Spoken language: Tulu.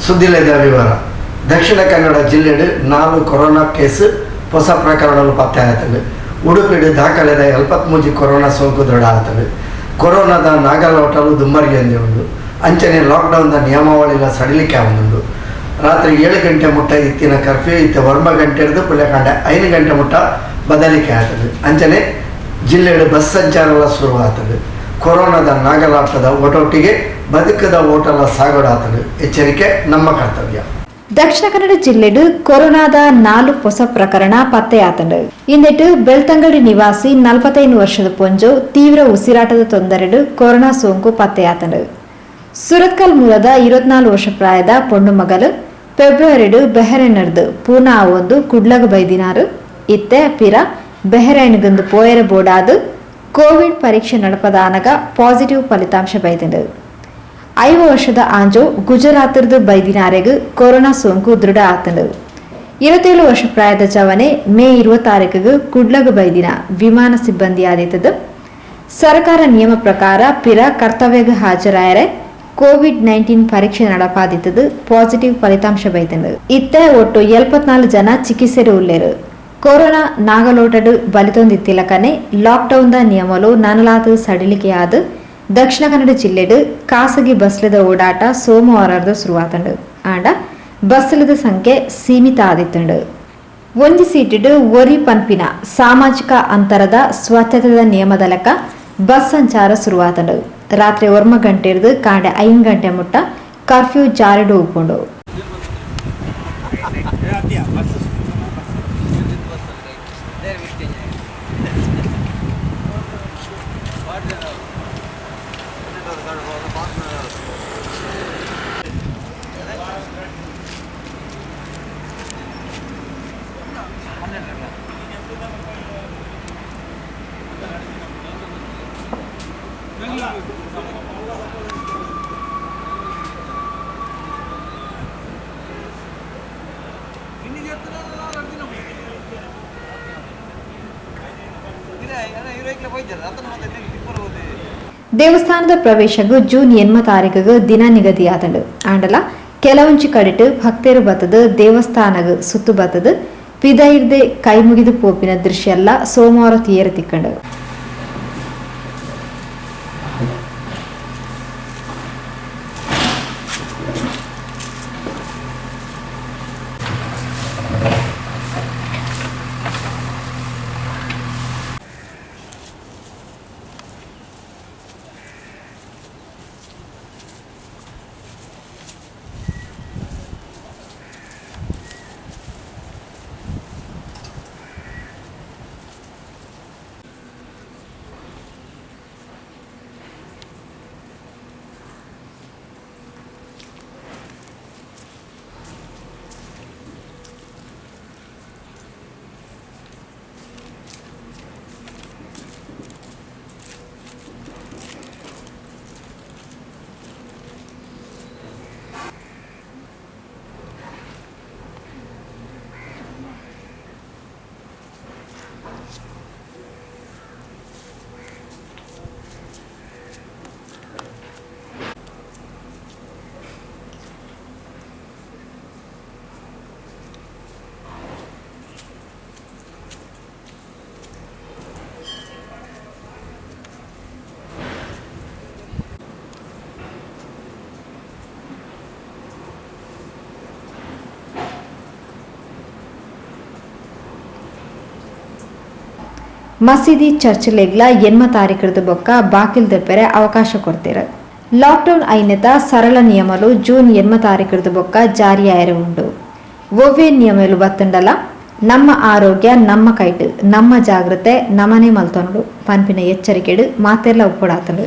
ಸುದ್ದಿಲೆದ ವಿವರ. ದಕ್ಷಿಣ ಕನ್ನಡ ಜಿಲ್ಲೆಡ್ ನಾಲ್ ಕೊರೋನಾ ಕೇಸ್ ಹೊಸ ಪ್ರಕರಣಲು ಪತ್ತೆ ಆತಂಡ್. ಉಡುಪಿಡ್ ದಾಖಲೆದ 73 ಕೊರೋನಾ ಸೋಂಕು ದೃಢ ಆತಂಡ್. ಕೊರೋನಾದ ನಾಗಲೋಟಲು ದುಂಬರಿಯೊಂದೇ ಉಂಡು. ಅಂಚನೆ ಲಾಕ್ಡೌನ್ ದ ನಿಯಮಾವಳಿಲ ಸಡಿಲಿಕೆ ಆವೊಂದುಂಡು. ರಾತ್ರಿ 7 ಗಂಟೆ ಮುಟ್ಟ ಇತ್ತಿನ ಕರ್ಫ್ಯೂ ಇತ್ತೆ 9 ಗಂಟೆರ್ದ್ ಪುಲ್ಯಕಾಂಡೆ 5 ಗಂಟೆ ಮುಟ್ಟ ಬದಲಿಕೆ ಆತಂಡ್. ಅಂಚನೆ ಜಿಲ್ಲೆಡ್ ಬಸ್ ಸಂಚಾರಲ ಶುರು ಆತಂಡ್. ಕೊರೋನಾದ ನಾಗಲಾಟದ ಒಟೊಟ್ಟಿಗೆ ಬದುಕದ ಓಟಲ ಸಾಗೋಡಾತಂಡ್. ಎಚ್ಚರಿಕೆ ನಮ್ಮ ಕರ್ತವ್ಯ. ದಕ್ಷಿಣ ಕನ್ನಡ ಜಿಲ್ಲೆಡ್ ಕೊರೋನಾದ ನಾಲು ಹೊಸ ಪ್ರಕರಣ ಪತ್ತೆಯಾತಂಡು. ಇಂದೆಟ್ ಬೆಳ್ತಂಗಡಿ ನಿವಾಸಿ 45 ವರ್ಷದ ಪೊಂಜೋ ತೀವ್ರ ಉಸಿರಾಟದ ತೊಂದರೆಡು ಕೊರೋನಾ ಸೋಂಕು ಪತ್ತೆಯಾತಂಡು. ಸುರತ್ಕಲ್ ಮೂಲದ 24 ವರ್ಷ ಪ್ರಾಯದ ಪೊಣ್ಣು ಮಗಲು ಫೆಬ್ರವರಿಡು ಬೆಹರೈನ್ರ್ದು ಪೂನಾ ಆವೊಂದು ಕುಡ್ಲಗ ಬೈದಿನಾರು. ಇತ್ತೆ ಪಿರ ಬೆಹರೈನ್ಗಂದು ಪೋಯರ ಬೋಡಾದು ಕೋವಿಡ್ ಪರೀಕ್ಷೆ ನಡಪದಾನಗ ಪಾಸಿಟಿವ್ ಫಲಿತಾಂಶ ಬೈದಿಂಡು. 50 ವರ್ಷದ ಆಂಜೋ ಗುಜರಾತ್ರ್ದು ಬೈದಿನಾರೆಗ್ ಕೊರೋನಾ ಸೋಂಕು ದೃಢ ಆತಂಡು. 27 ವರ್ಷ ಪ್ರಾಯದ ಜವನೆ ಮೇ 20 ತಾರೀಕಿಗೆ ಕುಡ್ಲಗ ಬೈದಿನ ವಿಮಾನ ಸಿಬ್ಬಂದಿ ಆದಿತ್ತದು. ಸರ್ಕಾರ ನಿಯಮ ಪ್ರಕಾರ ಪಿರ ಕರ್ತವ್ಯಗೆ ಹಾಜರಾಯರೆ ಕೋವಿಡ್-19 ಪರೀಕ್ಷೆ ನಡಪಾದಿತ್ತದು ಪಾಸಿಟಿವ್ ಫಲಿತಾಂಶ ಬೈದಂಡು. ಇತ್ತೆ ಒಟ್ಟು 74 ಜನ ಚಿಕಿತ್ಸೆಡು ಉಲ್ಲೇರು. Corona ನಾಗಲೋಟಡು ಬಲಿತೊಂದಿತ್ತಿಲಕನೆ lockdown the ನಿಯಮಲು ನನಲಾತು ಸಡಿಲಿಕೆಯಾದ Dakshina Kannada ಜಿಲ್ಲೆಡು ಖಾಸಗಿ ಬಸ್ಲದ ಓಡಾಟ ಸೋಮವಾರದ ಶುರುವಾತಂಡು. ಆಂಡ ಬಸ್ಲದ ಸಂಖ್ಯೆ ಸೀಮಿತ ಆದಿತ್ತಂಡು. ಒಂಜಿ ಸೀಟಿಡು ಒರಿ ಪನ್ಪಿನ ಸಾಮಾಜಿಕ ಅಂತರದ ಸ್ವಚ್ಛತೆದ ನಿಯಮದ ಲೆಕ್ಕ ಬಸ್ ಸಂಚಾರ ಶುರುವಾತಂಡು. ರಾತ್ರಿ 9 ಗಂಟೆರ್ದು ಕಾಂಡೆ 5 ಗಂಟೆ ಮುಟ್ಟ ಕರ್ಫ್ಯೂ ಜಾರಿಡು ಉಪ್ಪುಂಡು. ದೇವಸ್ಥಾನದ ಪ್ರವೇಶಗೂ ಜೂನ್ 8 ತಾರೀಕಿಗೆ ದಿನ ನಿಗದಿಯಾದಂಡು. ಆಂಡಲ ಕೆಲವೊಂಜಿ ಕಡೆಟ್ ಭಕ್ತರು ಬತ್ತದು ದೇವಸ್ಥಾನಗ್ ಸುತ್ತು ಬತ್ತದು ಪಿದೈರ್ದೆ ಕೈ ಮುಗಿದು ಪೋಪಿನ ದೃಶ್ಯ ಎಲ್ಲ ಸೋಮವಾರ ತೀಯರ ತಿಕ್ಕಂಡು. ಮಸೀದಿ ಚರ್ಚ್ಲೆಗ್ಲ 8 ತಾರೀಕುದ ಬೊಕ್ಕ ಬಾಕಿಲ್ ದೆಪ್ಪೆರೆ ಅವಕಾಶ ಕೊಡ್ತೇವೆ. ಲಾಕ್ಡೌನ್ ಐನೆತ ಸರಳ ನಿಯಮಲು ಜೂನ್ 8 ತಾರೀಕುದ ಬೊಕ್ಕ ಜಾರಿಯಾಯರೆ ಉಂಡು. ಒವ್ವೇ ನಿಯಮಲು ಬತ್ತಂಡಲ ನಮ್ಮ ಆರೋಗ್ಯ ನಮ್ಮ ಕೈಟ್, ನಮ್ಮ ಜಾಗ್ರತೆ ನಮನೆ ಮಲ್ತೊನಡು ಪನ್ಪಿನ ಎಚ್ಚರಿಕೆಡು ಮಾತೆರ್ಲ ಉಪ್ಪುಡಾತಂಡು.